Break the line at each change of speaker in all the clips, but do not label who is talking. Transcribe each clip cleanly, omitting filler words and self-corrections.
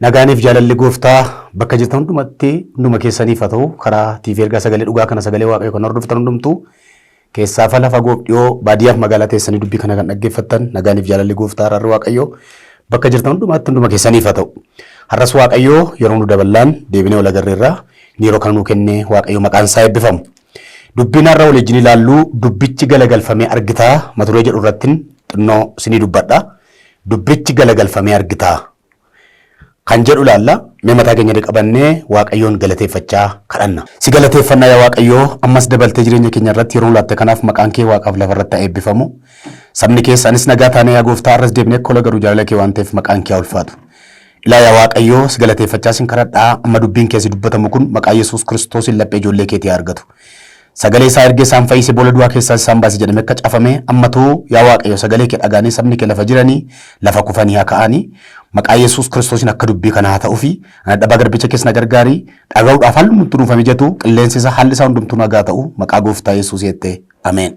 Nagaaniif jaalalli gooftaa bakka jirtan hundumatti hunduma keessaniif haa ta'u. Karaa TV Ergaa Sagalee Dhugaa kana sagalee Waaqayyoo kan hordoftan hundumtuu keessaa fala fagoof dhiyoo baadiyyaaf magaalaa teessanii dubbii kana kan dhaggeeffattan nagaaniif jaalalli gooftaa araarri Waaqayyoo bakka jirtan hundumatti hunduma keessaniif haa ta'u. Har'as Waaqayyoo yeroo nu daballaan deebinee wal agarreerra. Inni yeroo kana nu kenne Waaqayyo maqaan isaa eebbifamu. Dubbiin har'a wal wajjin ilaallu dubbichi galagalfamee argitaa mata duree jedhu irrattin xinnoo isinii dubbadha. Dubbichi galagalfamee argitaa kan jedhu ilaalla. Mee mataa keenya gadi qabannee Waaqayyoon galateeffachaa kadhanna. Si galateeffanna yaa Waaqayyoo, ammas dabaltee jireenya keenya irratti yeroo nu laatte kanaaf maqaan kee waaqaaf lafa irratti haa eebbifamu. Sabni kees anis nagaa taanee yaa gooftaa har'as deebinee akka wal agarru jaalala kee waan ta'eef maqaan kee haa ulfaatu. Ilaa yaa Waaqayyoo si galateeffachaa sin kadhadhaa amma dubbiin kee si dubbatamu kun maqaa Yesuus Kiristoosiin laphee ijoollee keetii haa argatu. Sagalee isaa ergee isaan fayyise boolla du'aa keessaas isaan baase jedhamee akka cafame ammatuu yaa Waaqayyo sagalee kee dhaga'anii sabni kee lafa jiranii lafa kufanii haa ka'anii maqaa Yesuus Kiristoosiin akka dubbii kana haa ta'ufi ana dhabaa garbicha kees na gargaari dhaga'uudhaaf haalli hundumtuu nuuf haa mijatu qilleensi isaa haalli isaa hundumtuu nagaa ta'u maqaa gooftaa Yesuus jettee ameen.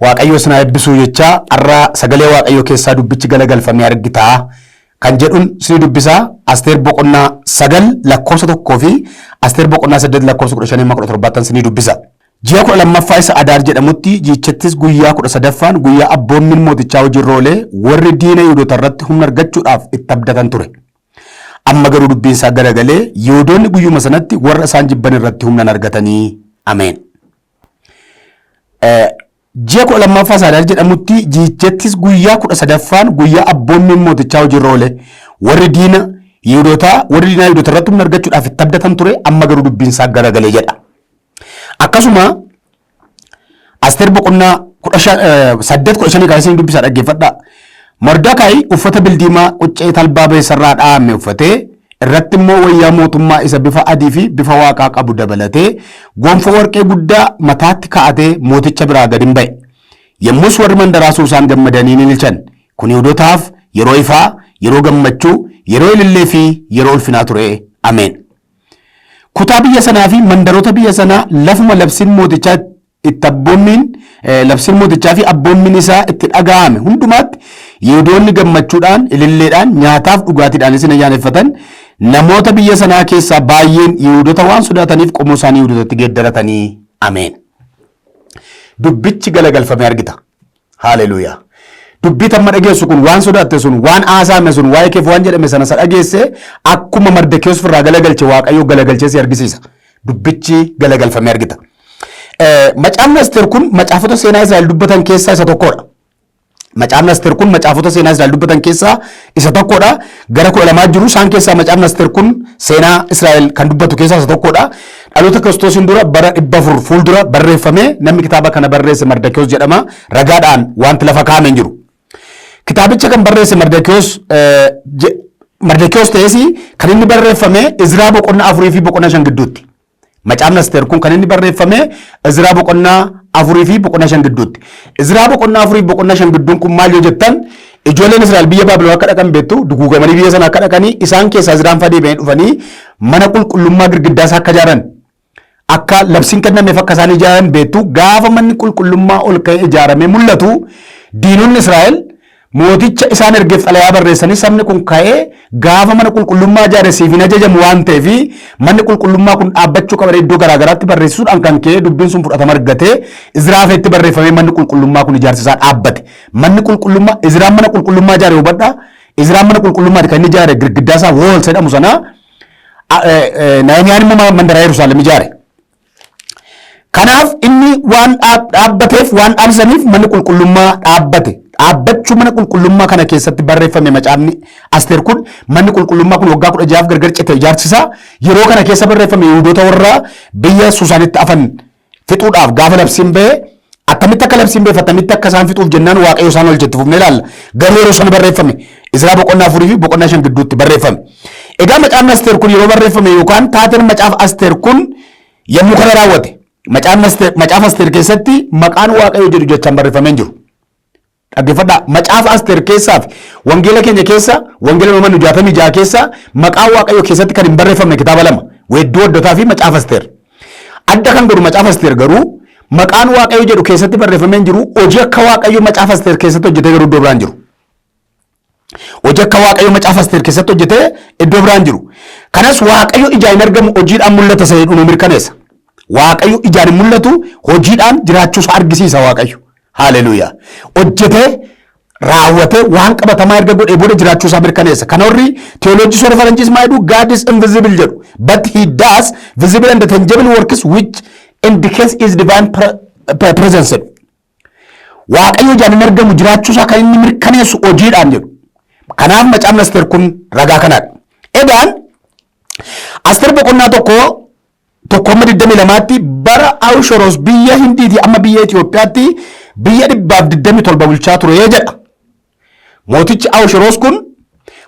Waaqayyo isin haa eebbisuu jechaa har'a sagalee Waaqayyoo keessaa dubbichi galagalfamee argitaa kan jedhun isinii dubbisaa. Asteer boqonnaa 9 lakkoofsa 1 fi Asteer boqonnaa 8 lakkoofsa 15 hamma 17 isinii dubbisa. Ji'a 12ffaa isa Adaar jedhamutti ji'ichattis guyyaa 13ffaan guyyaa abboommiin mootichaa hojiirra oolee warri diina Yihudoota irratti humna argachuudhaaf itti abdatan ture. Amma garuu dubbiin isaa garagalee Yihudoonni guyyuma sanatti warra isaan jibban irratti humna hin argatanii. Ameen. Ji'a 12ffaa Saadaar jedhamutti ji'ichattis guyyaa 13ffaan guyyaa abboommiin mootichaa hojiirra oole. Warri diina Yihuudootaa warri diinaa Yihudoota irratti humna argachuudhaaf itti abdatan ture amma garuu dubbiin isaa garagalee jedha. Akkasuma Asteer boqonnaa 8 15 kaasee isin dubbisaa dhaggeeffadhaa. Mordekaayi uffata bildiimaa quccee talbaa beessarraa dha'ame uffatee irratti immoo wayyaa mootummaa isa bifa adii fi bifa waaqaa qabu dabalatee gonfoo warqee guddaa mataatti kaa'atee mooticha biraa gad in ba'e. Yommus warri mandaraa Suusaan gammadanii in ililchan. Kun Yihuudootaaf yeroo ifaa, yeroo gammachuu, yeroo ilillee fi yeroo ulfinaa ture. Ameen. Kutaa biyya sanaa fi mandaroota biyya sanaa lafuma labsiin mootichaa itti abboommiin labsiin mootichaa fi abboommiin isaa itti dhaga'ame hundumaatti Yihudoonni gammachuudhaan, ililleedhaan, nyaataaf dhugaatiidhaanis in ayyaaneffatan. Namoota biyya sanaa keessaa baay'een Yihudoota waan sodaataniif qomoo isaanii Yihudootatti geeddaratanii. Ameen. Dubbichi galagalfamee argita. Haaleluuyaa. Dubbii tamma dhageessu kun waan sodaatte sun waan haasaame sun waa'ee keef waan jedhame sana isa dhageesse akkuma Mardekiyoos irraa galagalche Waaqayyo galagalchee si argisiisa. Dubbichi galagalfamee argita. Macaafni Asteer kun macaafota seenaa Israa'el dubbatan keessaa isa tokkodha. Macaafni Asteer kun macaafota seenaa Israa'el dubbatan keessaa isa tokkodha. Gara 12 jiru isaan keessaa macaafni Asteer kun seenaa Israa'el kan dubbatu keessaa isa tokkodha. Dhaloota Kiristoosiin dura bara 400 fuuldura barreeffame namni kitaaba kana barreesse Mardakiyoos jedhama. Ragaadhaan wanti lafa kaa'ame hin jiru. Kitaabicha kan barreesse Mardakiyoos Mardakiyoos ta'es kan inni barreeffame Izraa boqonnaa 4 fi boqonnaa 5 gidduutti. Macaafni Asteer kun kan inni barreeffame Izraa boqonnaa 4 fi boqonnaa 5 gidduutti. Izraa boqonnaa 4 fi boqonnaa 5 gidduun kun maal yoo jettan ijoolleen Israa'el biyya Baabilon akka dhaqan beektu duguugamanii biyya sana akka dhaqanii isaan keessaa Izraan fa'aa deebi'anii dhufanii mana qulqullummaa girgiddaa isaa akka ijaaran akka labsiin kennameef akka isaan ijaaran beektu gaafa manni qulqullummaa ol ka'ee ijaaramee mul'atu diinonni Israa'el mooticha isaan ergeef xalayaa barreessanii sabni kun ka'ee gaafa mana qulqullummaa ijaare siif hin ajajamu waan ta'eef manni qulqullummaa kun dhaabbachuu qaba iddoo garaa garaatti barreessuudhaan kan ka'e dubbiin sun fudhatama argatee Izraafeetti barreeffamee manni qulqullummaa kun ijaarsi isaa dhaabbate. Manni qulqullummaa Izraan mana qulqullummaa ijaare hubadhaa. Izraan mana qulqullummaati kan inni ijaare girgiddaa isaa wool jedhamu sana Nahimiyaan immoo mandaraa Yerusaalem ijaare. Kanaaf inni waan dhaabbateef waan dhaabsaniif manni qulqullummaa dhaabbate. Dhaabbachuu mana qulqullummaa kana keessatti barreeffame macaafni Asteer kun manni qulqullummaa kun waggaa 16f gargar cite ijaarsisaa yeroo kana keessa barreeffame Yihudoota warra biyya Suusaanitti hafan fixuudhaaf gaafa labsiin ba'e attamitti akka labsiin ba'e attamitti akka isaan fixuuf jennaan Waaqayyo isaan oolchetti fufnee ilaalla. Garuu yeroo sana barreeffame Izraa boqonnaa 4 fi boqonnaa 5 gidduutti barreeffame. Egaa macaafni Asteer kun yeroo barreeffame yookaan taateen macaafa Asteer kun yommuu kana raawwate macaafni Asteer macaafa Asteer keessatti maqaan Waaqayyo jedhu jechaan barreeffamee hin jiru. Dhaggeeffadhaa macaafa Asteer keessaa fi wangeela keenya keessa wangeela Yohaannis 66 keessa maqaan Waaqayyo keessatti kan hin barreeffamne kitaaba lama weedduu waddotaa fi macaafa Asteer. Adda kan godhu macaafa Asteer garuu maqaan Waaqayyo jedhu keessatti barreeffamee hin jiru hojii akka Waaqayyo macaafa Asteer keessatti hojjetee garuu iddoo biraan jiru. Hojii akka Waaqayyo macaafa Asteer keessatti hojjetee iddoo biraan jiru. Kanas Waaqayyo ijaan hin argamu, hojiidhaan mul'ata isa jedhu nu mirkaneessa. Waaqayyo ijaan hin mul'atu, hojiidhaan jiraachuusaa argisiisa Waaqayyo. Haaleluuyaa. Hojjetee raawwatee waan qabatamaa erga godhee booda jiraachuusaa mirkaneessa. Kana warri theology warra faranjiis maal jedhu? "God is invisible" jedhu. "But he does visible and tangible works which indicates his divine presence" jedhu. Waaqayyo ijaan hin argamu, jiraachuusaa kan inni mirkaneessu hojiidhaan jedhu. Kanaaf macaafni Asteer kun ragaa kanaadha. Egaan Asteer boqonnaa 1, 1 hamma 22tti bara Ahashweroos biyya Hindiitii amma biyya Itoophiyaatti biyya 127 bulchaa ture jedha. Mootichi Ahashweroos kun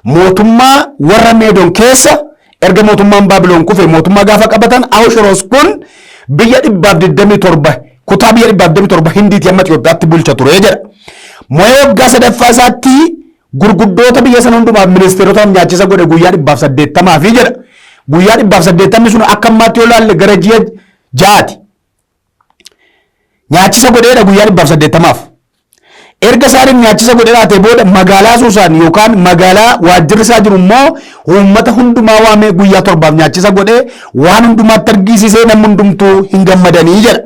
mootummaa warra Meedoon keessa erga mootummaan Baabiloon kufe mootummaa gaafa qabatan, Ahashweroos kun biyya 127, kutaa biyya 127 Hindiitii amma Itoophiyaatti bulcha ture jedha. Mo'ee waggaa sadaffaa isaatti gurguddoota biyya sana hundumaaf ministeerotaaf nyaachisa godhe guyyaa 180 fi jedha. Guyyaa 180 sun akka ammaatti yoo ilaalle gara ji'a 6ti. Nyaachisa godheedha guyyaa 180f. Erga isaaniin nyaachisa godhee laatee booda magaalaa Suusaan yookaan magaalaa waajjirri isaa jiru immoo uummata hundumaa waamee guyyaa 7f nyaachisa godhee waan hundumaatti argisiisee namni hundumtuu hin gammadanii jedha.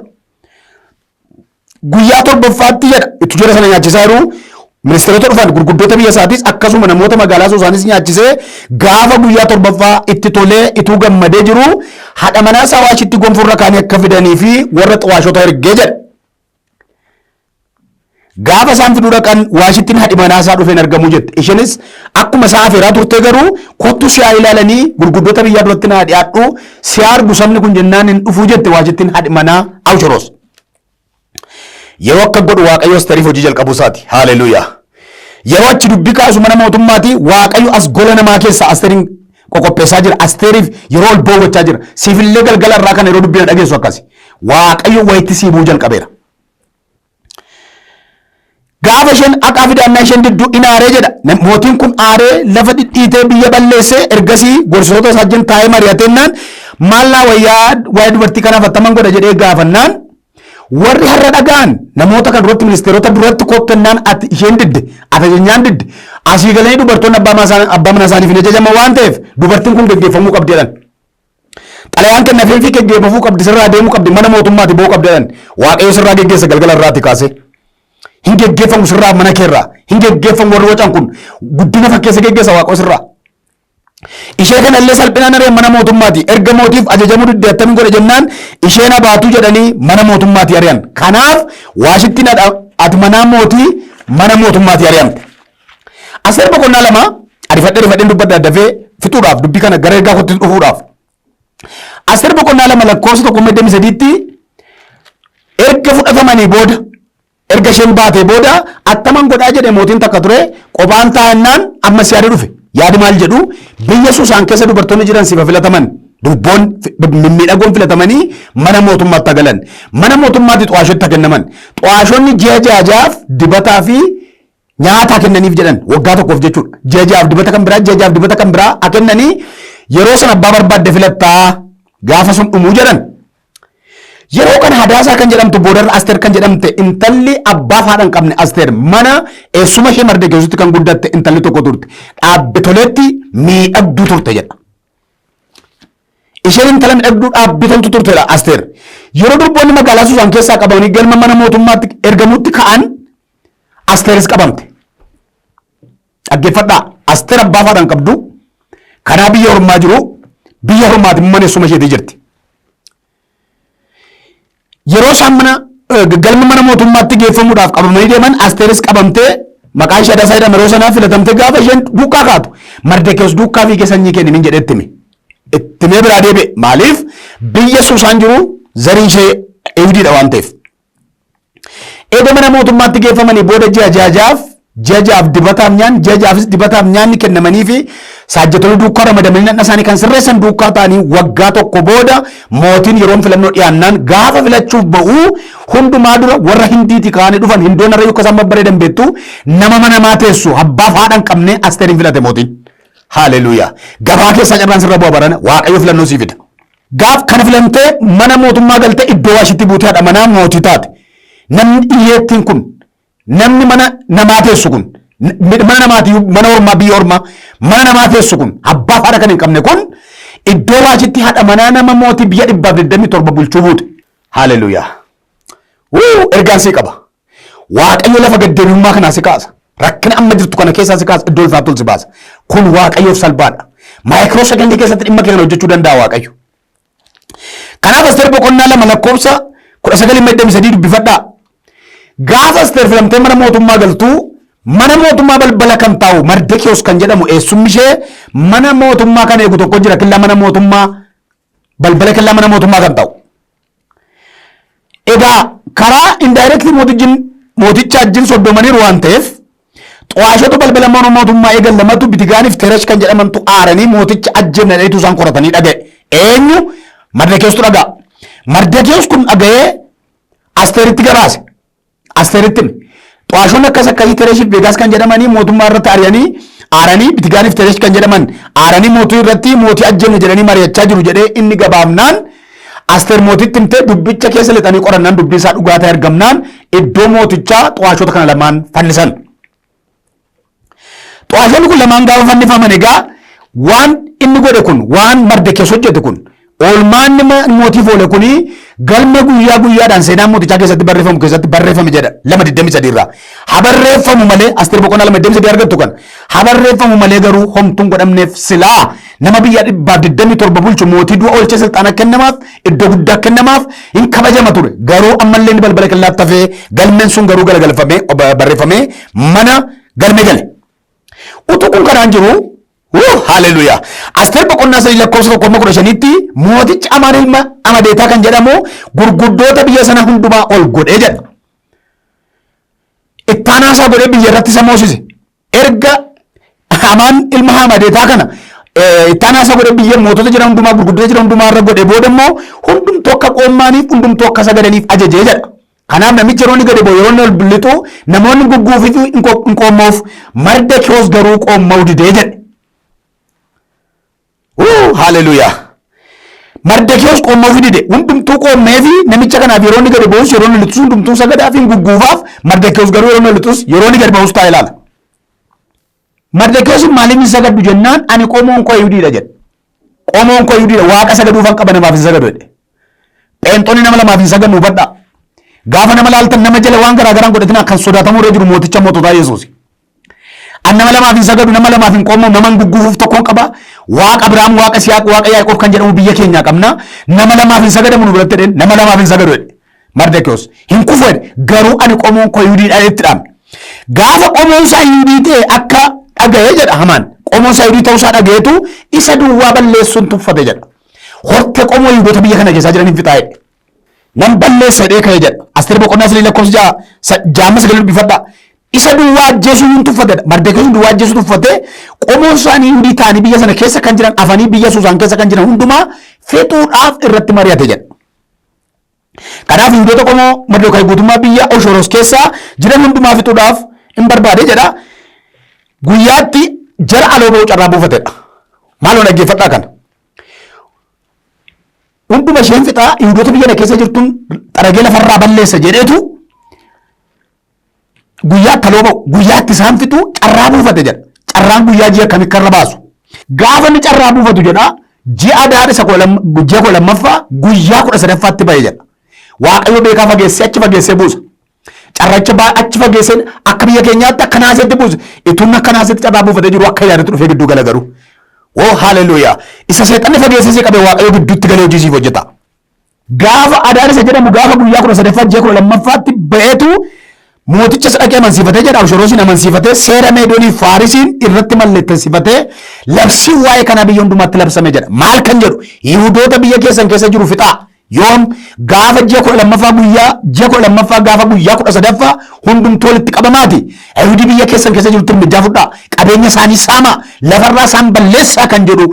Guyyaa torbaffaatti jedha, itti jara sana nyaachisaa jiru, ministeerota dhufan gurguddoota biyya isaatis akkasuma namoota magaalaa Suusaanis nyaachisee gaafa guyyaa torbaffaa itti tolee ituu gammadee jiru haadha manaa isaa Waashitti gonfurra kaanii akka fidanii fi warra xawaashota ergee jedha. Gaafa isaan fiduu dhaqan Waashittiin haadhi manaa isaa dhufeen argamuu jette. Isheenis akkuma isaa afeeraa turte garuu kottu si'aa ilaalanii gurguddoota biyyaa duratti naa dhiyaadhu, si'aa argu sabni kun jennaan hin dhufuu jette Waashittiin haadhi manaa Ahashweroos. Yeroo akka godhu Waaqayyo Asteriif hojii jalqabuu isaati. Haaleluuyaa. Yeroo achi dubbii kaasu mana mootummaati, Waaqayyo as gola namaa keessa Asteriin qoqopheessaa jira. Asteriif yeroo ol boowwachaa jira. Siifillee galgala irraa kana yeroo dubbii na dhageessu akkasi. Waaqayyo wayitti siibuu jalqabeera. Gaafa isheen haqaa fidaannaa isheen didduu in aaree jedha. Mootiin kun aaree lafa dhidhiitee biyya balleessee ergasii gorsitoota isaa wajjin taa'ee mari'ateennaan maal naa wayyaa, waa'ee dubartii kanaaf attaman godha jedhee gaafannaan, warri har'a dhaga'an namoota kan duratti ministeerota duratti kottennaan ati isheen didde, ati ajajaan didde, asii galanii dubartoonni abbaa manaa isaaniif hin ajajaman waan ta'eef dubartiin kun geggeeffamuu qabdi jedhan. Xalayaan kennafee fi geggeeffamuu qabdi, sirraa deemuu qabdi, mana mootummaati ba'uu qabdi jedhan. Waaqayyo sirraa geggeessa galgala irraati kaasee. Hin geggeeffamu sirraa, mana keerraa. Hin geggeeffamu. Warri wacan kun guddina fakkeessa geggeessa Waaqayyo sirraa. Ishee kanallee salphinaan ari'an mana mootummaati. Erga mootiif ajajamuu didde attamiin godhe jennaan isheen abaatu jedhanii mana mootummaati ari'an. Kanaaf Waashittiin ati manaa mootii mana mootummaati ari'amte. Asteer boqonnaa 2 arifadhee arifadheen dubbadha dafee fixuudhaaf, dubbii kana gara ergaa kootti dhufuudhaaf. Asteer boqonnaa 2 lakkoofsa 1 23tti erga fudhatamanii booda, erga isheen baatee booda attaman godhaa jedhe mootiin. Takka ture qophaan taa'annaan ammas yaada dhufe. Yaadi maal jedhu? Biyya Suusaan keessa dubartoonni jiran sifa filataman, durboon mimmiidhagoon filatamanii mana mootummaatti galan. Mana mootummaatti xawaashotti kennaman. Xawaashonni ji'a ja'a ja'aaf dibataa fi nyaataa kennaniif jedhan, waggaa tokkoof jechuudha. Ji'a ja'aaf dibata kan biraa, ji'a ja'aaf dibata kan biraa haa kennanii, yeroo sana abbaa barbaadde filattaa gaafa sun dhumuu jedhan. Yeroo kana Hadaasaa kan jedhamtu, boodarra Asteer kan jedhamte, intalli abbaa fi haadha hin qabne Asteer, mana eessuma ishee Mardekeesitti kan guddatte intalli tokko turte. Dhaabbe toleetti miidhagduu turte jedha. Isheen intala miidhagduu dhaabbii toltu turtedha Asteer. Yeroo durboonni magaalaa Suusaan keessaa qabamanii galma mana mootummaatti ergamuutti ka'an Asteeris qabamte. Dhaggeeffadhaa. Asteer abbaa fi haadha hin qabdu. Kanaa biyya ormaa jiru, biyya ormaati mana eessuma isheetii jirti. Yeroo isaan mana galma mana mootummaatti geeffamuudhaaf qabamanii deeman Asteeris qabamtee, maqaan ishee Hadaasaa jedhama yeroo sanaa, filatamtee gaafa isheen duukaa kaatu Mardekees duukaa fiigee sanyii kenni min jedhee itti hime. Itti himee biraa deebi'e. Maaliif? Biyya Suusaan jiru zariin ishee Ehudiidha waan ta'eef. Eega mana mootummaatti geeffamanii booda ji'a ja'a ja'aaf, ji'a ja'aaf dibataaf nyaan, ji'a ja'aafis dibataaf nyaanni kennamanii fi saajjatoonni duukaa ramadamanii dhaqna isaanii kan sirreessan duukaa ta'anii waggaa tokko booda mootiin yeroon filannoo dhiyaannaan gaafa filachuuf ba'u hundumaa dura warra Hindiitii ka'anii dhufan, Hindoon har'a akka isaan babbareedan beektu, nama mana namaa teessu abbaaf haadha hin qabne Asteeriin filate mootiin. Haaleluuyaa. Gabaa keessaa carraan sirra bu'a barana, Waaqayyo filannoo sii fida. Gaaf kana filamtee mana mootummaa galtee iddoo Waashitti buutee haadha manaa mootii taate. Namni dhiyyeettiin kun, namni mana namaa teessu kun, Mana namaatii, mana ormaa, biyya ormaa, mana namaa teessu kun, abbaa haadha kan hin qabne kun, iddoo Waashitti haadha manaa nama mootii biyya 127 bulchuu buute. Haaleluyyaa. Wuu, ergaan sii qaba. Waaqayyo lafa gaddeebi'ummaa kanaa si kaasa. Rakkina amma jirtu kana keessaa si kaasa, iddoo ulfaatti ol si baasa. Kun Waaqayyoof salphaadha. Micro second keessatti dhimma kee kana hojjechuu danda'a Waaqayyo. Kanaaf Asteer boqonnaa 2 lakkoofsa 19-23 dubbifadhaa. Gaafa Asteer filamtee mana mootummaa galtuu, mana mootummaa balbala kan taa'u Mardekiyoos kan jedhamu, eessummi ishee, mana mootummaa kan eegu tokko jira, killaa mana mootummaa balbala, killaa mana mootummaa kan ta'u. Egaa karaa indirectly mootichi mooticha wajjin soddomaniiru waan ta'eef, xu'aashota balbala mana mootummaa eegan lamatu, Bitigaaniif Teresh kan jedhamantu, aaranii mooticha ajjeefna jedhaniitu isaan qoratanii dhaga'e. Eenyu? Mardekiyoostu dhaga'a. Mardekiyoos kun dhaga'ee Asteeritti gabaase. Asteeritti hime. Xu'aashonni akkas akkasii, Tereshiif Beegaas kan jedhamanii, mootummaa irratti ari'anii aaranii, Bitigaaniif Teresh kan jedhaman aaranii mootii irratti mootii ajjeefna jedhanii mari'achaa jiru jedhee inni gabaafnaan, Asteer mootitti himtee, dubbicha keessa lixanii qorannaan dubbii isaa dhugaa ta'e argamnaan, iddoo mootichaa xu'aashota kana lamaan fannisan. Xu'aashonni kun lamaan gaafa fannifaman, egaa waan inni godhe kun, waan Mardekees hojjete kun, oolmaan mootiif oole kuni galma guyyaa guyyaadhaan seenaa mootichaa keessatti barreeffamu keessatti barreeffame jedha 2:23 irraa. Ha barreeffamu malee, Asteer boqonnaa 2:23 argattu kan, ha barreeffamu malee garuu homtuun godhamneef. Silaa nama biyya 127 bulchu mootii du'a oolchee silxaana kennamaaf, iddoo guddaa kennamaaf, hin kabajama ture. Garuu ammallee inni balbala killaatti hafee, galmeen sun garuu galagalfamee barreeffamee mana galmee gale. Utuu kun kanaan jiru, haleluuyaa. Asteer boqonnaa 3 lakkoofsa 1 hamma 15tti, mootichi Amaan ilma Amadeetaa kan jedhamu gurguddoota biyya sana hundumaa ol godhee jedha. Ittaanaa isaa godhee biyya irratti isa moosise. Erga Amaan ilma Amadeetaa kana ittaanaa isaa godhee biyya mootota jiran hundumaa, gurguddoota jiran hundumaa irra godhee booda immoo, hundumtuu akka qoommaaniif, hundumtuu akka sagadaniif ajajee jedha. Kanaaf namichi yeroo inni gadi bu'u, yeroo inni ol lixu, namoonni gugguufii fi hin qoomma'uuf. Mardekiyoos garuu qoomma'uu didee jedhe. Haleluuyaa. Mardekiyoos qoomma'uu dide. Hundumtuu qoommee fi namicha kanaaf yeroo inni gadi bu'us, yeroo inni lixus, hundumtuu sagadaa fi gugguufaaf. Mardekiyoos garuu yeroo inni lixus, yeroo inni gadi ba'us taa'ee ilaala. Mardekiyoos maaliif hin sagaddu jennaan, ani qomoon koo Yihudiidha jedhe. Qomoon koo Yihudiidha, Waaqa sagaduufan qaba, namaaf hin sagadu jedhe. Pheenxonni nama lamaaf hin sagadnu, hubadhaa. Gaafa nama laaltan nama jala waan garaa garaan godhatina, kan sodaatamuu irra jiru mooticha moototaa Yesuusi. An nama lamaaf hin sagadu, nama lamaaf hin qomamu, nama hin gugguufuuf tokkoon qaba. Waaqa Abiraam, Waaqa Siyaaq, Waaqa Yaaqoob kan jedhamu biyya keenyaa qabna. Nama lamaaf hin sagadamu nu biratti jedheen, nama lamaaf hin sagadu jedhe. Mardekiyoos hin kufu jedhe, garuu ani qomoon koo Yihudiidha itti dhaame. Gaafa qomoon isaa Yihudii ta'e akka dhaga'ee jedha Hamaan. Qomoon isaa Yihudii ta'uu isaa dhaga'eetu isa duwwaa balleessuun tuffate jedha. Hortee qomoo Yihudoota biyya kana keessaa jiran hin fixaa jedhe. Nan balleessa jedhee ka'e jedha. Asteer boqonnaa 3 lakkoofsa 6 hamma 9 dubbifadhaa. Isa duwwaa ajjeesuu hin tuffatedha. Mardekiyoos duwwaa ajjeesuu tuffatee, qomoon isaanii Yihudii ta'anii biyya sana keessa kan jiran afanii, biyya Suusaan keessa kan jiran hundumaa fixuudhaaf irratti mari'ate jedha. Kanaaf Yihudoota qomoo Mordekaayi guutummaa biyya Oshoros keessa jiran hundumaa fixuudhaaf hin barbaade jedha. Guyyaatti jara aloo ba'uu carraa buufatedha. Maaloo dhaggeeffadhaa kana. Hunduma isheen fixaa, Yihudoota biyya kana keessa jirtuun xaragee lafarraa balleessa jedheetu guyyaatti aloo ba'u, guyyaatti isaan fixu carraa buufate jedha. Carraan guyyaa ji'a kamii karra baasu. Gaafa inni carraa buufatu jedha, ji'a Adaar isa ji'a 12ffaa guyyaa 13ffaatti ba'e jedha. Waaqayyo beekaa fageessee achi fageessee buusa. Carracha achi fageessee akka biyya keenyaatti akka naasetti buuse. Ituun akka naasetti carraa buufatee jiru akka yaadatu dhufee gidduu gala garuu. Oo haleluuyaa. Isa seexanni fageessee si qabe Waaqayyo gidduutti galee hojii siif hojjeta. Gaafa Adaar isa jedhamu gaafa guyyaa 13ffaa ji'a 12ffaatti ba'eetu mooticha isa dhaqee amansiifatee jedha. Abshoroosiin amansiifatee, seera Meedoonii Faarisiin irratti mallatteessifatee, labsiin waa'ee kanaa biyya hundumaatti labsame jedha. Maal kan jedhu? Yihudoota biyya keessan keessa jiru fixaa. Yoom? Gaafa ji'a 12ffaa, guyyaa ji'a 12ffaa gaafa guyyaa 13ffaa hundumtuu walitti qabamaati. Ayihudii biyya keessan keessa jirutti mirjaa fudhaa. Qabeenya isaanii saamaa. Lafarraa isaan balleessaa kan jedhu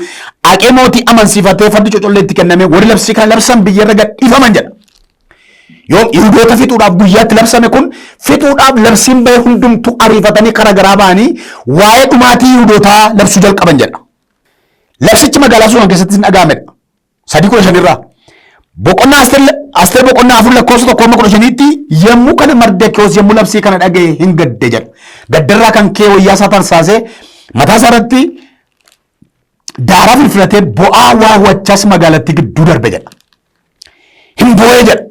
aqee mootii amansiifatee, fardi cocollee itti kenname, warri labsii kana labsan biyyarra gadhiifaman jedha. Yoom? Yihudoota fixuudhaaf guyyaatti labsame kun, fixuudhaaf labsiin bahe, hundumtuu ariifatanii karaa garaa ba'anii waa'ee dhumaatii Yihudootaa labsuu jalqaban jedha. Labsichi magaalaa Suusan keessatti hin dhaga'amedha. 3:15 irraa. Boqonnaa Asteer boqonnaa 4 lakkoofsa 1 hamma 15tti yommuu kana Mardekiyoos yommuu labsii kana dhaga'e hin gadde jedha. Gaddarraa kan ka'e wayyaa isaa tarsaasee mataa isaa irratti daaraa filfilatee bo'aa waawwachaas magaalattii gidduu darbe jedha. Hin boo'ee jedha.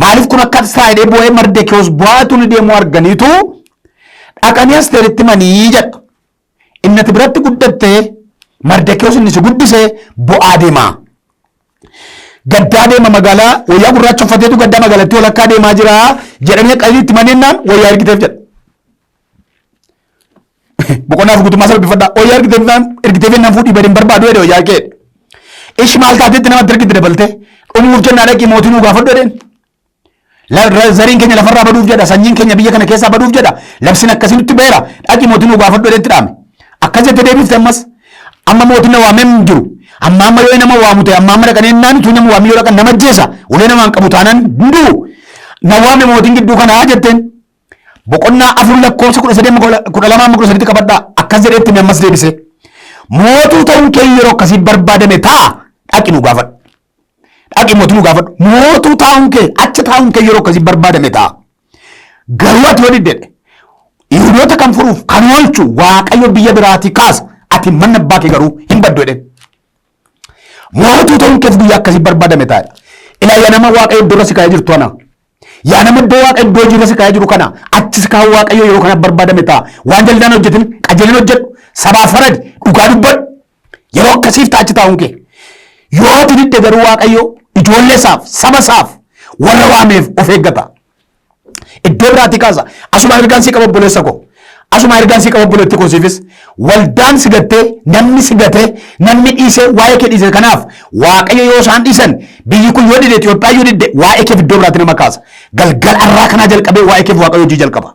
Maaliif kun akka tasaa jedhee boo'ee Mardekiyoos bo'aatu ni deemuu arganiitu dhaqanii Asteeritti himanii jedha. Inni ati biratti guddatte Mardekiyoos inni si guddise bo'aa deema. Gaddaa deema magaalaa wayyaa gurraacha uffateetu gaddaa magaalattii walakkaa deemaa jira jedhanii dhaqanii itti himanii wayyaa ergiteef jedha. Boqonnaa fi guutummaa sana dubbifadhaa. Wayyaa ergiteef jennaan fuudhii badi hin barbaadu jedhe wayyaa kee. Ishi maal taatetti namatti ergite dabaltee dhumuuf jennaa dhaqii mootii nuu gaafadhu jedheen. Zariin keenya lafarraa baduuf jedha, sanyiin keenya biyya kana keessaa baduuf jedha, labsiin akkasii nutti ba'eera, dhaqii mootii nuu gaafadhu jedheetti dhaame. Akkas jettee deebifte ammas. Amma mootiin na waamee hin jiru. Amma amma yoo nama waamu ta'e amma amma dhaqanii naan utuu nama waamee yoo dhaqan nama ajjeesa. Ulee namaan qabu taanaan hunduu na waame mootiin gidduu kanaa jetteen. Boqonnaa 4 lakkoofsa 13 amma 12 amma 13tti qabadhaa. Akkas jedheetti mi ammas deebise. Mootuu ta'uun kee yeroo akkasii barbaadame ta'a dhaqi nu gaafadhu. Dhaqi mootii nu gaafadhu. Mootuu taa'uun kee achi taa'uun kee yeroo akkasii barbaadame ta'a. Garuu ati yoo didde Yihudoota kan furuuf kan oolchu Waaqayyo biyya biraatii kaasa. Ati manna abbaa kee garuu hin baddu jedheen. Mootuu ta'uun keef guyyaa akkasii barbaadame ta'a. Ilaa yaa nama Waaqayyo iddoo irra si kaa'ee jirtu ana. Yaa nama iddoo Waaqa iddoo hojii irra si kaa'ee jiru kana achi si kaa'uu Waaqayyo yeroo kana barbaadame ta'a. Waan jal'inaan hojjetin qajeelina hojjedhu. Sabaaf faradi dhugaa dubbadhu. Yeroo akkasiif ta'a achi taa'uun kee. Yoo ati didde garuu Waaqayyo ijoollee isaaf saba isaaf warra waameef of eeggata. Iddoo biraatii kaasa. Asuma ergaan sii qaba obboleessa koo. Asuma ergaan sii qaba obboleetti koo siifis. Waldaan si gattee namni si gatee namni dhiisee waa'ee kee dhiise kanaaf Waaqayyo yoo isaan dhiisan biyyi kun yoo dide Itoophiyaa yoo didde waa'ee keef iddoo biraatti nama kaasa. Galgala har'aa kanaa jalqabee waa'ee keef Waaqayyo hojii jalqaba.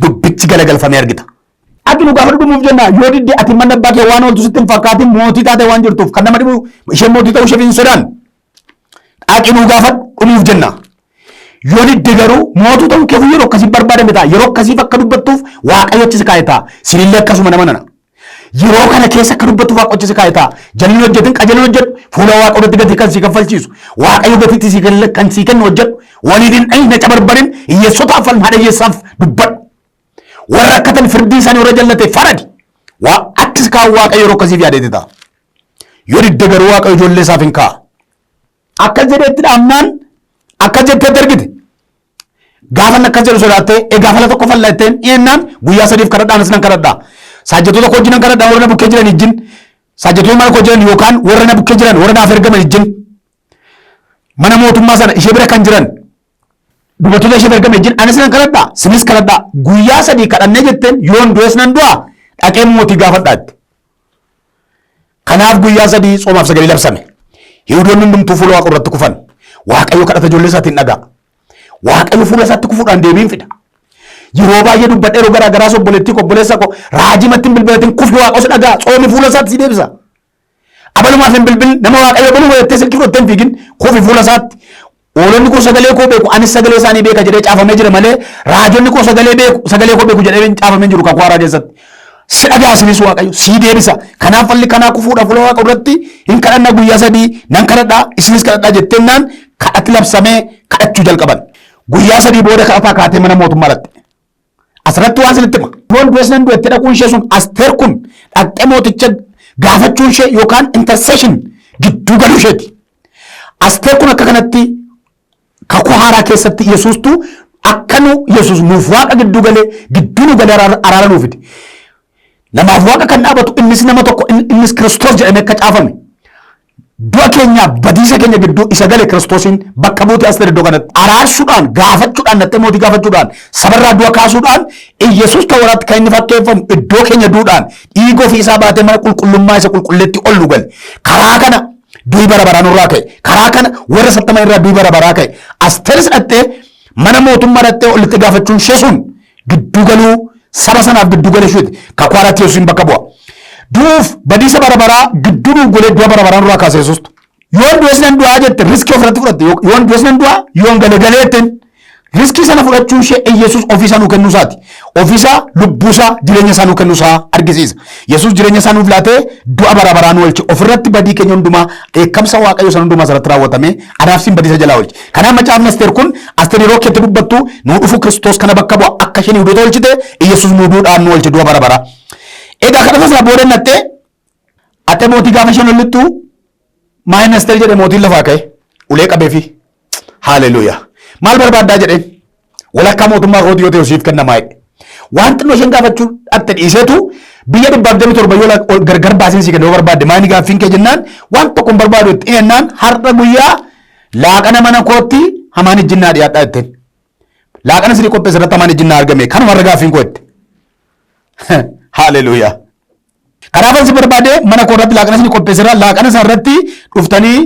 Dubbichi galagalfamee argita. Ati nu gaafa dhumuuf jenna yoo didde ati mana abbaa kee waan ooltu sitti hin fakkaatin mootii taate waan jirtuuf kan nama dhibu isheen mootii ta'uu isheef hin sodaan. Dhaqi nu gaafa dhumuuf jenna. Yoo didde garuu mootuu ta'uu keef yeroo akkasii barbaadame ta'a. Yeroo akkasiif akka dubbattuuf Waaqayyo achi si kaa'e ta'a. Sinillee akkasuma nama nana. Yeroo kana keessa akka dubbattuuf Waaqayyo achi si kaa'e ta'a. Jalli hojjetin qajeelin hojjedhu. Fuula Waaqa duratti gatii kan sii kaffalchiisu. Waaqayyo gatiitti sii kan sii kennu hojjedhu. Waliin hin dhahin na cabarbarin hiyyeessotaaf falma haadha hiyyeessaaf dubbadhu. Warra rakkatan firdii isaanii warra jallate faradi. Waa akkas kaa'u Waaqayyo yeroo akkasiif yaadeeti ta'a. Yoo didde garuu Waaqayyo ijoollee isaaf hin kaa'a. Akkas jedheetti dhaamnaan akkas jetteetti ergite. Gaafa inni akkas jedhu sodaattee egaa fala tokko falla jetteen dhiyeennaan guyyaa sadiif kadhadhaa anas nan kadhadhaa. Saajjatoota koo wajjin nan kadhadhaa warra na bukkee jiran ijjin. Saajjatoota mana koo jiran yookaan warra na bukkee jiran warra naaf ergaman ijjin. Mana mootummaa sana ishee bira kan jiran dubartoota isheef ergame ijjin anis nan kadhadhaa sinis kadhadhaa guyyaa sadii kadhannee jetteen yoon du'es nan du'a dhaqeen mootii gaafadhaa jette. Kanaaf guyyaa sadii tsoomaaf sagalee labsame. Yihudoonni hundumtuu fuula Waaqa irratti kufan. Waaqayyo kadhata ijoollee isaatiin dhaga'a. Waaqayyo fuula isaatti kufuudhaan deebiin fida. Yeroo baay'ee dubbadhee yeroo garaa garaas obboleettii koo obboleessa koo raajii matti hin bilbilatin kufi Waaqa si dhaga'a tsoomi fuula isaatti si deebisa. Abalumaaf hin bilbil nama Waaqayyo abaluma jettee silkii fudhattee hin fiigin kufi fuula isaatti. Hoolonni koo sagalee koo beeku anis sagalee isaanii beeka jedhee caafamee jira malee raajonni koo sagalee beeku sagalee koo beeku jedhee hin caafamee jiru kakuu haaraa keessatti. Si dhagaa sinis Waaqayyo sii deebisa. Kanaaf falli kanaa kufuudha fuula Waaqa duratti hin kadhanna guyyaa sadii nan kadhadhaa isinis kadhadhaa jetteennaan kadhatti labsamee kadhachuu jalqaban. Guyyaa sadii booda kadhataa kaatee mana mootummaa dhaqxe. Asirratti waan isinitti hima. Yoon du'es nan du'e itti dhaquun ishee sun Asteer kun dhaqxee mooticha gaafachuun ishee yookaan intercession gidduu galuu isheeti. Asteer kun akka kanatti kakuu haaraa keessatti Yesuustu akka nu Yesuus nuuf waaqa gidduu galee gidduu nu galee araara nuuf fide. Namaaf waaqa kan dhaabatu innis nama tokko innis Kiristoos jedhamee akka caafame. Du'a keenyaaf badiisa keenya gidduu isa gale Kiristoosiin bakka buute Asteer iddoo kanatti araarsuudhaan gaafachuudhaan nattee mootii gaafachuudhaan sabarraa du'a kaasuudhaan Iyyasuus tawaraatti kan inni fakkeeffamu iddoo keenya duudhaan dhiiga ofii isaa baatee mana qulqullummaa isa qulqulleetti ol nu gale. Karaa kana du'i bara baraa nurraa ka'e. Karaa kana warra sattama irraa du'i bara baraa ka'e. Asteeris dhattee mana mootummaa dhattee olitti gaafachuun ishee sun gidduu galuu saba sanaaf gidduu galee isheeti. Kakuu haaraatti Yesuusiin bakka bu'a. Du'uuf badiisa bara baraa gidduu nuuf golee du'a bara baraa nurraa kaase Yesuustu. Yoon du'es nan du'aa jette riskii ofirratti fudhatte. Yoon du'es nan du'aa yoon gale galee jetteen. Riskii sana fudhachuu ishee Yesuus ofiisaa nuu kennuu isaati. Ofiisaa, lubbuusaa, jireenya isaa nuu kennuu isaa argisiisa. Yesuus jireenya isaa nuuf laatee du'a bara baraa nu oolche. Ofirratti badii keenya hundumaa dheekkamsa Waaqayyoo sana hundumaa isarratti raawwatame anaaf siin badiisa jalaa oolche. Kanaaf macaafni Asteer kun Asteer yeroo keetti dubbattu nuu dhufu Kiristoos kana bakka bu'a akka isheen Yihudoota oolchite Yesuus nuu duudhaan nu oolche du'a bara baraa. Egaa kadhata sana booda nattee Ate mootii gaafa isheen ollittu maal Asteer jedhe mootiin lafaa ka'e ulee qabeefi. Haaleluuyaa. Maal barbaaddaa jedheen walakkaa mootummaa kootii yoo ta'e siif kennamaa jedhe. Waan xinnoo isheen gaafachuu dhatte dhiiseetu biyya 127 yoo gargar baaseen sii kenna yoo barbaadde maal gaaffiin kee jennaan waan tokko hin barbaadu itti jennaan har'a guyyaa laaqana mana kootti hamaan ijjinnaa dhiyaadhaa jetteen. Laaqana sirrii qopheesse irratti hamaan ijjinnaa argame kanuma irra gaaffiin koo jette. Haaleluuyaa. Kanaafan si barbaade mana koo irratti laaqana isin qopheesseera laaqana isaa irratti dhuftanii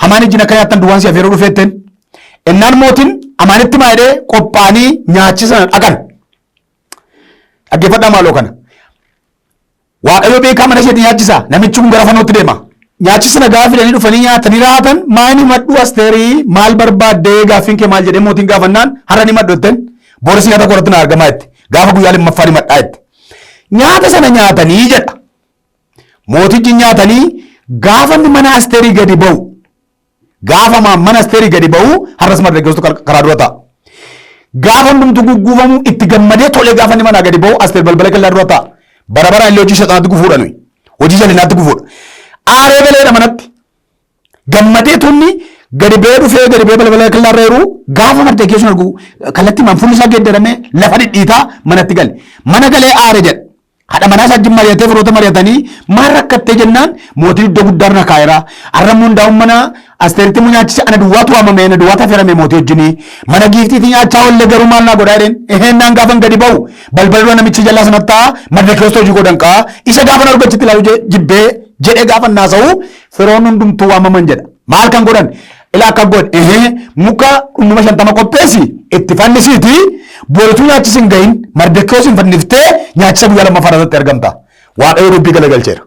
hamaan ijjin akka nyaattan duwwaan si afeeruu dhufeetteen. Ennaan mootiin hamaanitti maa jedhee qophaa'anii nyaachisa sana dhaqan. Dhaggeeffadhaa maaloo kana. Waaqayyo beekaa mana isheetti nyaachisa namichi kun gara fanootti deema. Nyaachisa sana gaafa fidanii dhufanii nyaatanii raatan maal himadhu asteerii maal barbaaddee gaaffiin kee maal jedhee mootiin gaafannaan har'a ni madhu jetteen boris nyaata koo irratti na argamaa jette gaafa guyyaa lammaffaa ni madhaa jette. Nyaata sana nyaatanii jedha. Mootichi nyaatanii gaafa inni mana Asteerii gadi ba'u gaafa mana Asteerii gadi ba'u har'as Mardekiyoostu karaa dura ta'a. Gaafa hundumtu gugguufamu itti gammadee tolee gaafa inni manaa gadi ba'u Asteer balbala kellaa dura ta'a. Bara baraan illee hojii seexanaatti gufuudha nuyi. Hojii jalinaatti gufuudha. Aaree galeedha manatti. Gammadee tunni gadi ba'ee dhufee gadi ba'ee balbala killaarra yeroo gaafa Mardekiyoo sun argu kallattii maan fuulli isaa geeddaramee lafa dhidhiitaa manatti gale. Mana galee aare jedha. Haadha manaa isaa wajjin mari'atee firoota mari'atanii maal rakkattee jennaan mootiin iddoo guddaa irra kaa'eera. Har'a immoo hundaa'uun mana Asteeritti immoo nyaachise ana duwwaatu waamame ana duwwaatu affeerame mootii wajjinii. Mana giiftiitti nyaachaa oolle garuu maal naa godhaa jedheen. Eheen naan gaafan gadi ba'u balbala dura namichi jalaa sanatti ta'a Mardekiyoostu hojii koo danqaa isa gaafan argu achitti ilaalu jibbee jedhee gaafan naasa'u Firoon hundumtuu waamaman jedha. Maal kan godhan? Ilaa akka godhe ehee muka dhundhuma 50 qopheessi itti fannisiiti borituu nyaachisi hin gahin Mardekiyoosin hin fanniftee nyaachisa guyyaa lammaffaa irratti argamta. Waaqayyo dubbii galagalcheera.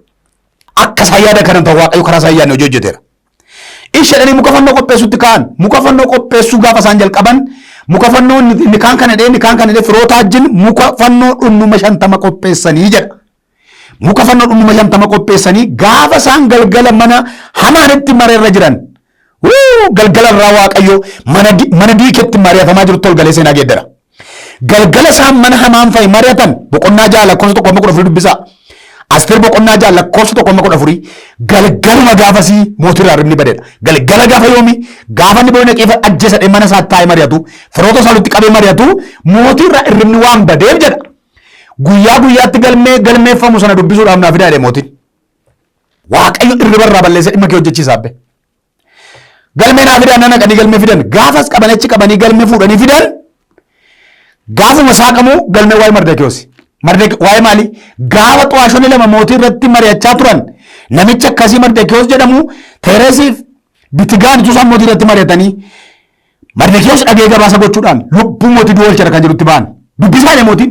Akka isaan yaada kanan ta'u Waaqayyo karaa isaan yaadne hojii hojjeteera. Ishee muka fannoo qopheessutti ka'an muka fannoo qopheessuu gaafa isaan jalqaban muka fannoo inni kaan kana dhee inni kaan kana dhee firoota wajjin muka fannoo dhundhuma 50 qopheessanii jedha. Muka fannoo dhundhuma 50 qopheessanii gaafa isaan galgala mana hamaanitti mareerra jiran wuu, galgala irraa Waaqayyo mana mana diiketti mari'atamaa jirutti ol galee seenaa geeddara. Galgala isaan mana hamaan fa'i mari'atan boqonnaa 6 lakkoofsa 1 hamma 14 dubbisaa. Asteer boqonnaa 6 lakkoofsa 1 hamma 14 galgaluma gaafasii mootii irraa hirribni badeedha. Galgala gaafa yoomi gaafa inni boo'ee naqee ajjeesadhee mana isaa taa'ee mari'atu firoota isaa walitti qabee mari'atu mootii irraa hirribni waan badeef jedha. Guyyaa guyyaatti galmee galmeeffamu sana dubbisuudhaaf naa fidaa jedhe mootiin. Waaqayyo irriba irraa balleessee dhimma kee hojjechiisa abbe. Galmee naa fidaa nan dhaqanii galmee fidan. Gaafas qaban achi qabanii galmee fuudhanii fidan. Gaafuma saaqamu galmee waa'ee Mardekiyoosi. Waa'ee maali? Gaafa xu'aashonni lama mootii irratti mari'achaa turan namicha akkasii Mardekiyoos jedhamu Teeresiif Bitigaan utuu isaan mootii irratti mari'atanii Mardekiyoos dhagee gabaasa gochuudhaan lubbuu mootii du'a oolchera kan jedhutti ba'an. Dubbisaa jedhe mootiin.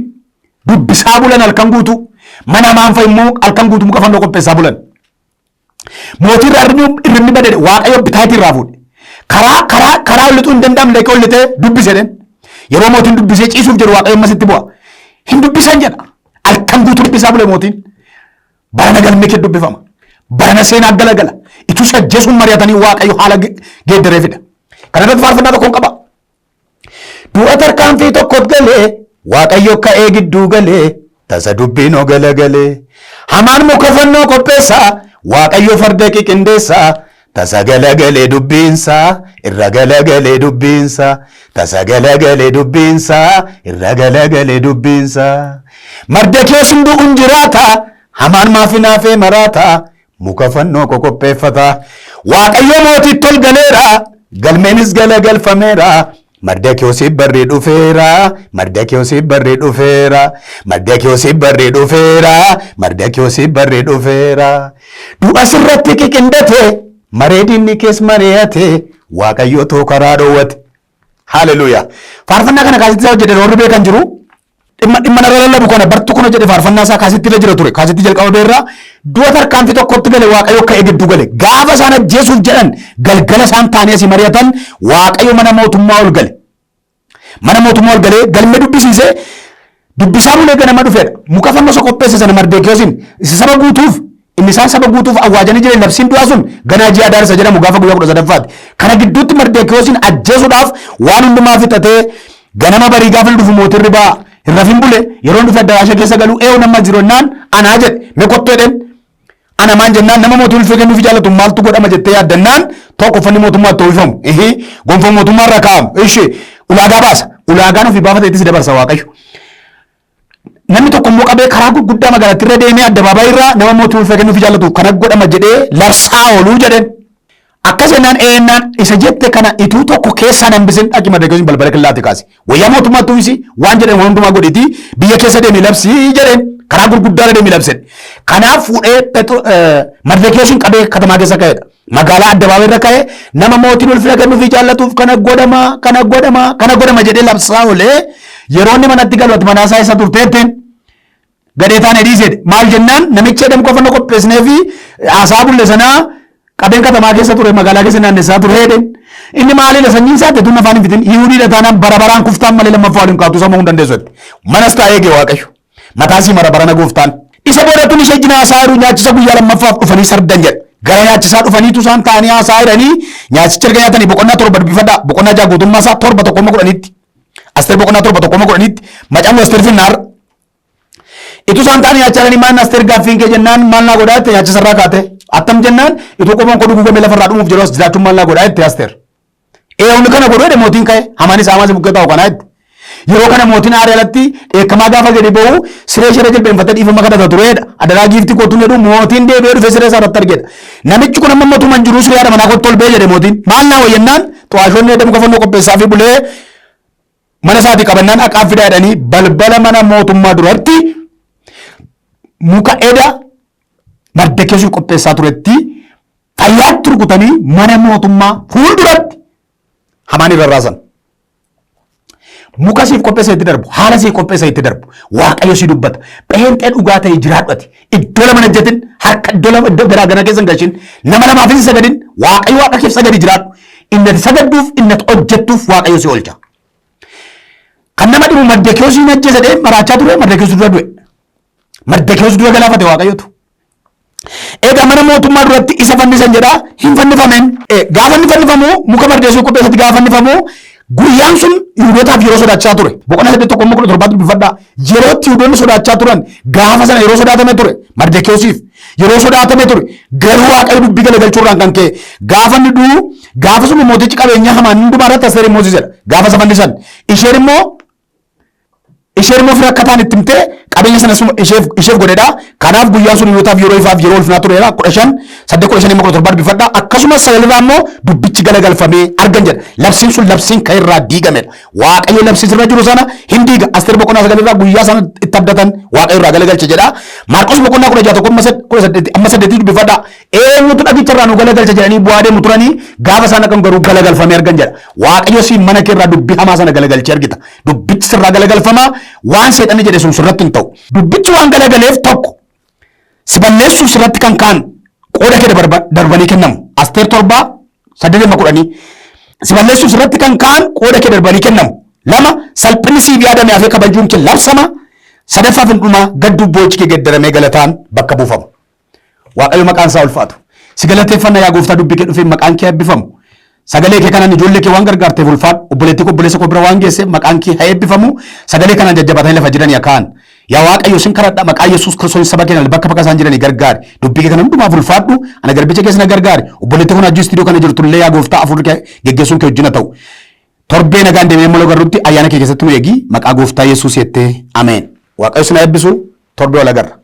Dubbisaa bulan halkan guutuu. Mana maanfa immoo halkan guutuu muka fannoo qopheessaa bulan. Mootii irraa irribni bade Waaqayyo bitaatii irraa fuudhe. Karaa karaa karaa ol lixuu hin danda'amne dhaqee ol lixee dubbise jedheen. Yeroo mootiin dubbisee ciisuuf jedhu Waaqayyo ammas itti bu'a. Hin dubbisan jedha. Halkan guutuu dubbisaa bule mootiin. Barana galmee kee dubbifama. Barana seenaa galagala. Ituu si ajjeesuun mari'atanii Waaqayyo haala geeddaree fida. Kana irratti faarfannaa tokkoon qaba. Du'a tarkaanfii tokkot galee Waaqayyo ka'ee gidduu galee tasa dubbiinoo galagalee. Hamaan muka fannoo qopheessaa Waaqayyo farda qiqindeessaa tasa galagalee dubbiinsaa irra galagalee dubbiinsaa tasa galagalee dubbiinsaa irra galagalee dubbiinsaa. Mardekiyoos hin du'u hin jiraata hamaan maaf hinaafee maraata muka fannoo qoqopheeffata. Waaqayyo mootiitti ol galeera galmeenis galagalfameera. Mardekiyoosiif barri dhufeera Mardekiyoosiif barri dhufeera Mardekiyoosiif barri dhufeera Mardekiyoosiif barri dhufeera. Du'a sirratti qiqindate maree diinni kees mari'ate Waaqayyo too karaa dhoowwate. Haleluuyaa. Faarfannaa kana kaasitti isaa hojjedhe warri beekan jiru. Dhimma dhimma narra lallabu kana bartu kuna jedhe faarfannaa isaa kaasitti irra jira ture. Kaasitti jalqaba beerraa du'a tarkaanfii tokkotti gale Waaqayyo ka'ee gidduu gale. Gaafa isaan ajjeesuuf jedhan galgala isaan taa'anii asii mari'atan Waaqayyo mana mootummaa ol gale. Mana mootummaa ol galee galmee dubbisiisee dubbisaa bulee ganama dhufeedha. Muka fannoo isa qopheesse sana Mardekiyoosiin isa saba guutuuf inni isaan saba guutuuf awwaajanii jiran labsiin du'aa sun ganaa ji'a Adaar isa jedhamu gaafa guyyaa 13ffaati. Kana gidduutti Mardekiyoosiin ajjeesuudhaaf waan hundumaa fixatee ganama barii gaafa inni dhufu mootiin ribaa hin rafin bule. Yeroo inni dhufe addaraasha keessa galu eewu nama jiru jennaan anaa jedhe. Mee kottu jedheen. Ana maan jennaan nama mootii ulfee kennuufi jaallatu maaltu godhama jettee yaaddannaan tokko uffanni mootummaa itti uwwifamu. Ihi gonfoo mootummaa irra kaa'amu. Ishi ulaagaa baasa. Ulaagaan ofii baafate itti si dabarsa Waaqayyo. Namni tokko immoo qabee karaa gurguddaa magaalattii irra deemee addabaabaayii irraa nama mootii ulfee kennuufi jaallatu kana godhama jedhee labsaa ooluu jedheen. Akkas jennaan eennaan isa jette kana ituu tokko keessaan hambisin dhaqi Mardekiyoosin balbala killaatti kaasi. Wayyaa mootummaatti uwwisi waan jedhan waan hundumaa godhiitii biyya keessa deemi labsi jedheen karaa gurguddaa irra deemi labsen. Kanaaf fuudhee Mardekiyoosin qabee katamaa keessa ka'edha. Magaalaa addabaabaayii irra ka'ee nama mootiin ulfina kennuufii jaallatuuf kana godhama kana godhama kana godhama jedhee labsaa oolee yeroo inni manatti galu ati manaasaa isa turteetteen gadhee taane dhiisedhe. Maal jennaan namicha jedhamu qofa nu qopheessinee fi haasaa bulle sanaa qabeen katamaa keessa ture magaalaa keessa naannessaa ture jedheen. Inni maalidha sanyiin isaa tun afaan hin fitin Yihudiidha taanaan bara baraan kuftaan malee lammaffaa waliin kaatu sama hin dandeessu jette. Manas taa'ee eege Waaqayyo. Mataa sii mara barana gooftaan. Isa booda tun ishee jina haasaa jiru nyaachisa guyyaa lammaffaaf dhufanii sardan jedha. Gara nyaachisaa dhufaniitu isaan taa'anii haasaa jiranii nyaachicha erga nyaatanii boqonnaa 7 dubbifadhaa boqonnaa 6 guutummaa isaa 7 tokkomma 10tti. Asteer boqonnaa 7 tokkomma 10tti macaafni Asteer finnaar. Ituu isaan taa'anii nyaachaa jiranii maal Asteer gaaffiin kee jennaan maal naa godhaa jette nyaachisa irraa kaate. Attam jennaan ituu qomoon koo duguugamee lafarraa dhumuuf jedhu as jiraachuun maal naa godhaa jette Asteer. Eewni kana godhu jedhe mootiin ka'e hamaanis hamaa si bukkee taa'u kanaa jette. Yeroo kana mootiin aaree alatti dheekkamaa gaafa gadi ba'u siree ishee irra jilbeenfatee dhiifama kadhata tureedha. Adaraa giiftii kootuun jedhu mootiin deebi'ee dhufee siree isaa irratti argedha. Namichi kun amma mootummaa hin jiru siree haadha manaa kootti ol ba'ee jedhe mootiin. Maal naa wayyannaan xu'aashoonni edda muka fannoo qopheessaa fi bulee mana isaatii qabannaan aqaa fidaa jedhanii balbala mana mootummaa duratti muka eda Mardekeesiif qopheessaa turetti fayyaatti rukutanii mana mootummaa fuulduratti hamaan irra raasan. Muka siif qopheessa itti darbu, haala siif qopheessa itti darbu, Waaqayyo si dubbata. Pheenxee dhugaa ta'e jiraadhu ati. Iddoo lama hin ejjetin, harka iddoo lama iddoo garaa garaa keessa hin galchin, nama lamaafis hin sagadin, Waaqayyo Waaqa keef sagadi jiraadhu. Inni ati sagadduuf, inni ati hojjettuuf Waaqayyo si oolcha. Kan nama dhibu Mardekiyoosiin ajjeese jedhee maraachaa ture, Mardekiyoos dura du'e. Mardekiyoos dura galaafate Waaqayyotu. Egaa mana mootummaa duratti isa fannisan jedha hin fannifameen. Gaafa inni fannifamu muka Mardekiyoos qopheessatti gaafa fannifamu guyyaan sun Yihuudootaaf yeroo sodaachaa ture. Boqonnaa 8 tokko 17 dubbifadhaa. Yeroo itti Yihuudoonni sodaachaa turan gaafa sana yeroo sodaatame ture Mardekiyoosiif yeroo sodaatame ture garuu Waaqayyo dubbii galagalchuurraan kan ka'e gaafa inni du'u gaafa sun mootichi qabeenyaa hamaan hundumaa irratti Asteeriin moosisedha. Gaafa isa fannisan isheen immoo Isheen immoo fira akka ta'an itti himtee qabeenya sana suma isheef isheef godhedha. Kanaaf guyyaan sun Yihuudootaaf yeroo ifaaf yeroo ulfinaa tureera. 15 8 15 immoo 17 dubbifadha. Akkasumas sagalirraa immoo dubbichi galagalfamee argan jedha. Labsiin sun labsiin kan irraa diigamedha. Waaqayyo labsii sirra jiru sana hin diiga. Asteer boqonnaa sagalirraa guyyaa sana itti abdatan Waaqayyo irraa galagalche jedha. Maarqos boqonnaa 16 tokko amma 8 dubbifadha. Eenyutu dhagicha irraa nu galagalcha jedhanii bu'aa deemu turanii gaafa isaan dhaqan garuu galagalfamee argan jedha. Waaqayyo siin mana kee irraa dubbii hamaa sana galagalchee argita. Dubbichi sirraa galagalfama waan seexanni jedhe sun sirratti hin ta'u. Dubbichi waan galagaleef tokko si balleessuuf sirratti kan ka'an qooda kee darbanii kennamu. Asteer 7 8 10 si balleessuuf sirratti kan ka'an qooda kee darbanii kennamu. Lama salphinni siif yaadame hafee kabajuun kee labsama. Sadaffaaf hin dhumaa gadduu boochi kee geddaramee galataan bakka buufama. Waaqayyo maqaan isaa ulfaatu. Si galateeffanna yaa gooftaa dubbii kee dhufee maqaan kee eebbifamu. Sagalee kee kanaan ijoollee kee waan gargaarteef ulfaadhu. Obboleettii koo obboleessa koo bira waan geesseef maqaan kee haa eebbifamu. Sagalee kanaan jajjabaatanii lafa jiranii haa ka'an. Yaa Waaqayyo sin kadhadha maqaa Yesuus Kiristoos saba keenya bakka bakka isaan jiranii gargaari. Dubbii kee kana hundumaaf ulfaadhu. Ana garbicha keessa na gargaari. Obboleettii kun hajji istiidiyoo kana jirtu illee yaa gooftaa hafuurri kee geggeessuun kee wajjin haa ta'u. Torbee nagaan deemee immoo agarrutti ayyaana kee keessatti nu eegi. Maqaa gooftaa Yesuus jettee ameen. Waaqayyo sin haa eebbisu. Torbee wal agarra.